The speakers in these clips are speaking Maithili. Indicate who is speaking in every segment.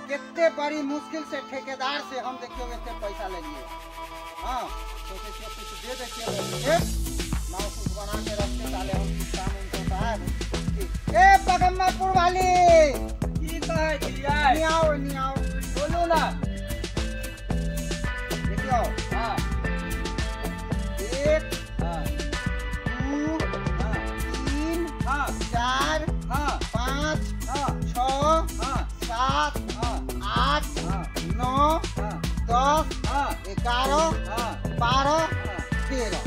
Speaker 1: कितने बड़ी मुश्किल से ठेकेदार से हम देखियो एते पैसा ले लिए। हाँ सोचे छियै कुछ दे दै छियै माउस उस बना के रखते ताले हम काम उनको साहब। ए पगम्मापुर वाली
Speaker 2: की कहै छियै?
Speaker 1: नियाओ नियाओ
Speaker 2: बोलू ना।
Speaker 1: देखियो
Speaker 2: हाँ
Speaker 1: 1
Speaker 2: हाँ
Speaker 1: 2
Speaker 2: हाँ
Speaker 1: 3
Speaker 2: हाँ
Speaker 1: 4
Speaker 2: हाँ
Speaker 1: 5
Speaker 2: हाँ
Speaker 1: 6
Speaker 2: हाँ
Speaker 1: 7
Speaker 2: हाँ
Speaker 1: 8
Speaker 2: हाँ
Speaker 1: 9
Speaker 2: हाँ
Speaker 1: 10
Speaker 2: हाँ
Speaker 1: 11
Speaker 2: हाँ
Speaker 1: 12 13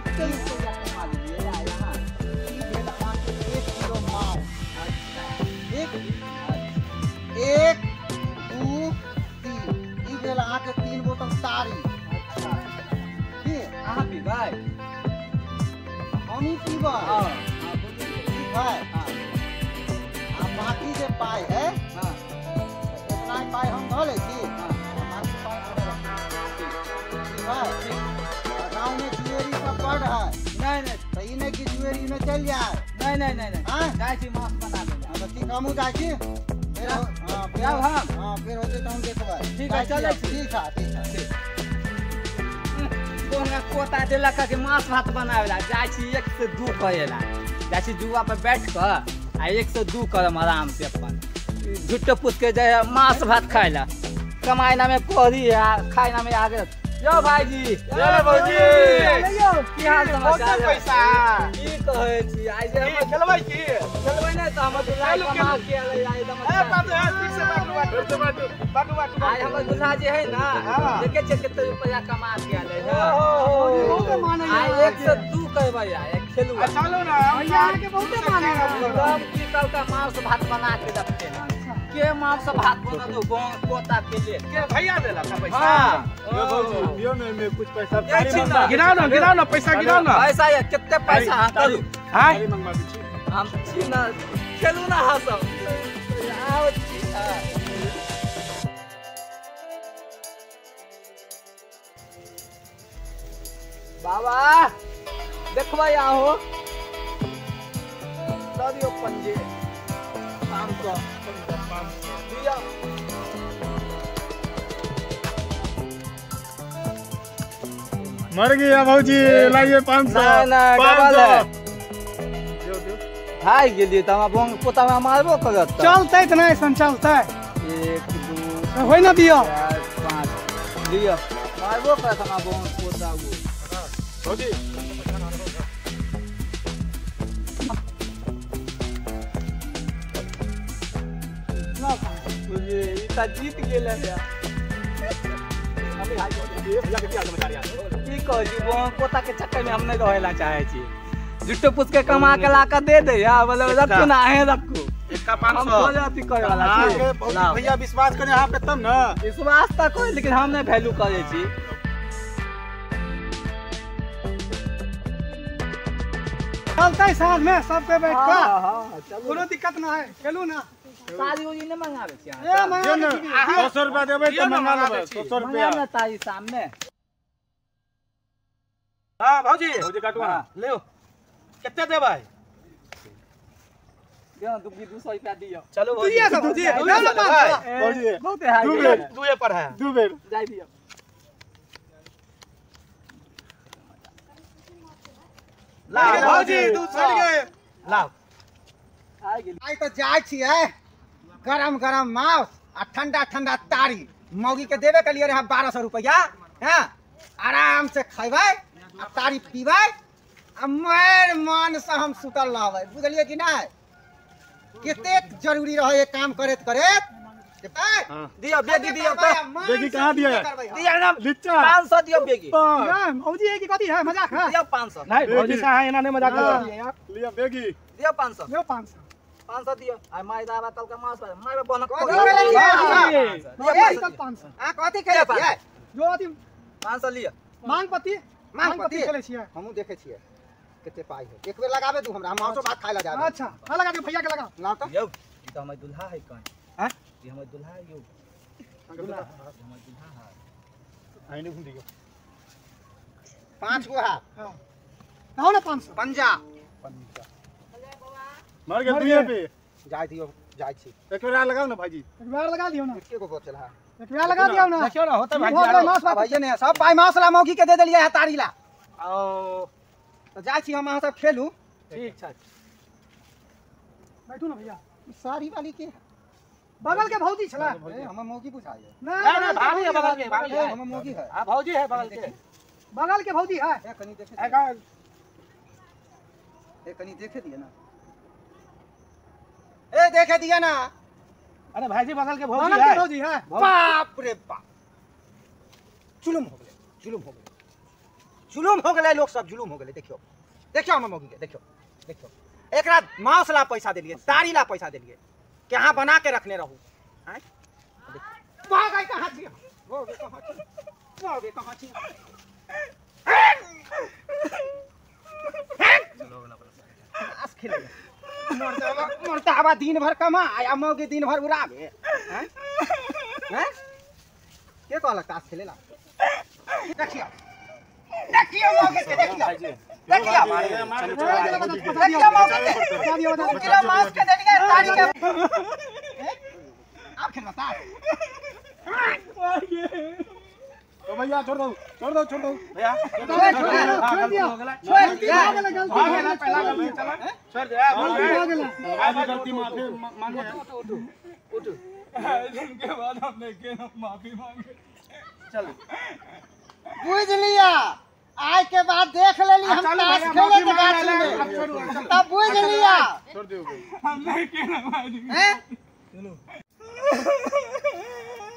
Speaker 2: कते रुपया कमा लेलियै यहाँ?
Speaker 1: ई भेल अहाँके 1 किलो माउस।
Speaker 2: अच्छा
Speaker 1: ठीक 1 2 3 ई भेल अहाँके 3 बोतल तारी।
Speaker 2: अच्छा
Speaker 1: ठीक
Speaker 2: अहाँ पीबै?
Speaker 1: हमही पीबै।
Speaker 2: हाँ हाँ बोलू।
Speaker 1: ठीक है
Speaker 2: हाँ
Speaker 1: आ बाकी जे पाइ है
Speaker 2: हाँ
Speaker 1: इतना ही पाइ हम धऽ लै छी।
Speaker 2: हाँ
Speaker 1: बाकी पाइ अहाँ रखू। ठीक है गाँव में जुएरी सब बड़ है।
Speaker 2: नहीं नहीं
Speaker 1: तऽ ई नहि कि जुएरी में चलि जाए।
Speaker 2: नहीं नहीं नहीं नहीं
Speaker 1: हाँ
Speaker 2: जाइ छी माछ बनाबै लए।
Speaker 1: हाँ तऽ ठीक हमहूँ जाइ छी फेर हाँ फेर
Speaker 2: जाउ हम।
Speaker 1: हाँ फेर होतै तऽ हम देखबै।
Speaker 2: ठीक है, चलै छी।
Speaker 1: ठीक है ठीक है।
Speaker 2: तोहरा कोता देलक कि माछ भात बनाबै लए जाइ छी 1 से 2 करे लए जाइ छी जुआ पर बैठ कऽ आ 1 से 2 करम आराम से अपन झुट्टो पुत के जाइ माछ भात खाय लए। कमाइ नामे कोहरी है खाय नामे आगे। यो भाईजी
Speaker 3: यो भौजी
Speaker 2: की हाल समाचार?
Speaker 3: पैसा
Speaker 2: की कहै छी आइ जे हम
Speaker 3: खेलबै की?
Speaker 2: खेलबै नहि तऽ हमर दुल्हा कमा के अलै आइ एकदम।
Speaker 3: ए बाबू फिर से बाटू बाटू बाटू बाटू।
Speaker 2: आइ हमर दुल्हा जे है ना देखे छियै कते रुपया कमा के अलै है। आइ 1 से 2 करबै आइ खेलू।
Speaker 3: चलू ना
Speaker 4: भैया के बहुते माने
Speaker 2: सब की कलका मांस भात बना के रखते हैं। के मांस भात बना दो कोता के लिए
Speaker 3: के भैया देलक पैसा?
Speaker 2: हाँ
Speaker 5: यो भौजी दियो ने में कुछ पैसा।
Speaker 3: गिराओ ना गिराओ ना पैसा गिराओ ना
Speaker 2: पैसा ये कितने पैसा? हाँ करू
Speaker 3: हां
Speaker 5: मंगवा दै छी
Speaker 2: हम छी ना खेलू ना। हाँ सब आओ छी। बाबा देखबै आहो दऽ दियौ पंजे 500 दियौ।
Speaker 5: मर गया भौजी लाइए 500।
Speaker 2: ना डबल है। हार गेलियै तऽ हमरा बोंग पोता हमरा मारबो करत।
Speaker 4: चलतै तऽ नहि ऐसन चलतै।
Speaker 2: 1 2
Speaker 4: होइ ना दियौ
Speaker 2: 4 5 दियौ मारबो करत हमरा बोंग पोता वो।
Speaker 5: भौजी
Speaker 2: ई तऽ जीत गेल है। की कहै छी बोंग पोता के चक्कर में हम नहीं रहे ला चाहे छी। झुट्टो पुस के कमा के ला के दे दे या बोले रखू ना अहें रखू।
Speaker 3: 500
Speaker 2: हम अथी करे वाला छी।
Speaker 5: भैया विश्वास करे अहाँ पे तब ना।
Speaker 2: विश्वास तऽ करे लेकिन हम नहीं वैल्यू करे छी।
Speaker 4: चलतै साँझ में सबके बैठ कऽ।
Speaker 2: हाँ
Speaker 4: कोनो दिक्कत ना है खेलू ना।
Speaker 2: तारी उरी नहीं मंगाबै छी अहाँ?
Speaker 4: ए मंगा
Speaker 5: ना 100 रुपया देबै तऽ मंगा लेबै 100 रुपया।
Speaker 2: मंगा ना तारी शाम में।
Speaker 3: हां भौजी
Speaker 5: भौजी काटू ना
Speaker 3: लियो कते देबै?
Speaker 2: दियौ 200 रुपया दियौ।
Speaker 3: चलो भौजी
Speaker 4: दियौ भौजी
Speaker 5: भौजी
Speaker 2: बहुत है
Speaker 5: दू बेर
Speaker 3: दुए पर है
Speaker 5: 2 बेर
Speaker 2: जाय दियौ।
Speaker 3: ला भौजी 200 गए लाओ।
Speaker 1: आइ तऽ जाइ छियै गरम गरम मांस आ ठंडा ठंडा तारी मौगी के देबे के लिए रहे 1200 रुपया। हाँ आराम से खैबै आ तारी पीबै आ मर मन से हम सुतल रहबै। बुझलियै कि नहि कतेक जरूरी रहै ये काम करैत करैत।
Speaker 2: दियौ बेगी दियौ तऽ
Speaker 5: बेगी कहाँ दिया?
Speaker 2: दिया ना 500 दियौ बेगी।
Speaker 4: नहीं भौजी है कि कथी है मजाक है?
Speaker 2: दियौ 500।
Speaker 3: नहीं भौजी से अहाँ एना नहीं मजाक करू
Speaker 4: यार।
Speaker 5: लिअ बेगी
Speaker 2: दियौ 500।
Speaker 4: दियौ 500
Speaker 2: 500 दियौ। आ माय दाबा कल का मांस माय बनक
Speaker 4: दियौ 500।
Speaker 1: आ कथी खेलै छियै?
Speaker 4: जो अथी
Speaker 2: 500 लिअ।
Speaker 4: मांगपति मांगपति खेलै छियै।
Speaker 1: हमहूँ देखै छियै कते पाइ है। एक बेर लगाबे दू हमरा, हम मांसो भात खाय ला जाबे।
Speaker 4: अच्छा हां लगा दियौ भैया के लगा।
Speaker 1: लाओ तऽ
Speaker 2: यौ ई तऽ हमर दुल्हा है कहीं।
Speaker 3: हैं
Speaker 2: ई हमर दुल्हा है यौ। दुल्हा हमर दुल्हा है।
Speaker 5: आइने घूम दियौ।
Speaker 1: 5 गो है।
Speaker 4: हां लाओ ना 500।
Speaker 1: पंजा
Speaker 5: पंजा मर गेल दुइये पे
Speaker 1: जाय दियौ। जाइ छी।
Speaker 5: एक बेर लगाओ ना भाईजी।
Speaker 4: एक बेर लगा दियो ना।
Speaker 1: एके गो बचल है।
Speaker 4: एक बेर लगा दियो ना।
Speaker 3: देखियो ना होते भाईजी।
Speaker 1: भाईजी ने सब पाई मांस ला मौगी के दे देलियै है तारी ला।
Speaker 3: ओ
Speaker 1: तो जाइ छी हम अहाँ सब खेलू।
Speaker 3: ठीक छै।
Speaker 4: बैठू ना भैया।
Speaker 1: साड़ी वाली के
Speaker 4: बगल के भौजी छला।
Speaker 1: हमर मौगी बुझाइए।
Speaker 3: ना ना भाभी है बगल के, भाभी है।
Speaker 1: हमर मौगी है।
Speaker 3: हां भौजी है बगल के।
Speaker 4: बगल के भौजी है।
Speaker 1: ए कनी देखे। ए कनी देखे दिए ना। ए देखे दिया ना।
Speaker 3: अरे भाईजी बगल के भौजी है।
Speaker 4: बगल के भौजी है।
Speaker 1: बाप रे बाप, जुलुम हो गेलै, जुलुम हो गेलै, जुलुम हो गेलै, लोग सब जुलुम हो गेलै। देखियो देखियो हमर मौगी के, देखियो देखियो, एकरा मांस ला पैसा देलिए, तारी ला पैसा देलिए, कि अहाँ बना के रखने रहू। आँय भागै कहाँ छी? भागै कहाँ छी? भागै कहाँ छी? ताश खेलै मर्दाबा दिन भर कमा आ मौगी दिन भर उड़ाबे। आँय के कहलक ताश खेले ला? देखियो देखियो मौगी के, देखियो देखियो देखियो मौगी के, 2 किलो मांस के देलिए तारी के। आप खेलना ताश।
Speaker 5: तो भैया छोड़ दो, छोड़ दो, छोड़ दो
Speaker 3: भैया,
Speaker 4: छोड़ दिया,
Speaker 1: छोड़ दिया,
Speaker 4: गलती हो गेलै,
Speaker 3: पहला गलती चला, छोड़ दे,
Speaker 4: गलती हो गेलै,
Speaker 5: गलती माफी मांगे।
Speaker 2: उठो उठो, दिन के बाद हमने के माफी मांगे।
Speaker 3: चलो
Speaker 1: बुझ लिया, आय के बाद देख लेली हम ताश खेले के गाछी में, तब बुझ लिया।
Speaker 5: छोड़ दियो
Speaker 2: हम नहीं के ना भाई।
Speaker 1: हैं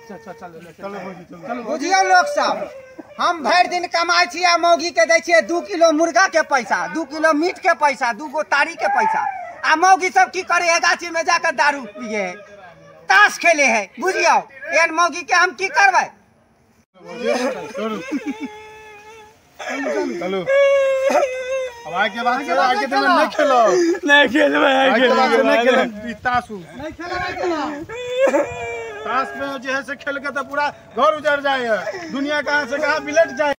Speaker 3: चल चल चलो
Speaker 5: चलो
Speaker 1: बुझियो लोग सब, हम भरि दिन कमाइ छी आ मौगी के दै छियै 2 किलो मुर्गा के पैसा, 2 किलो मीट के पैसा, 2 गो तारी के पैसा, आ मौगी सब की करे है? गाछी में जाकर दारू पिए है, ताश खेले है। बुझियो एहन मौगी के हम की करबै?
Speaker 5: चलो अब आगे बात से आगे तो नहीं खेलो,
Speaker 2: नहीं खेलबै,
Speaker 5: आगे बात से नहीं खेलो, ताश
Speaker 4: नहीं खेलो, नहीं खेलो।
Speaker 5: ताश में जो है से खेल के तो पूरा घर उजड़ जाए, दुनिया कहाँ से कहाँ बिलट जाए।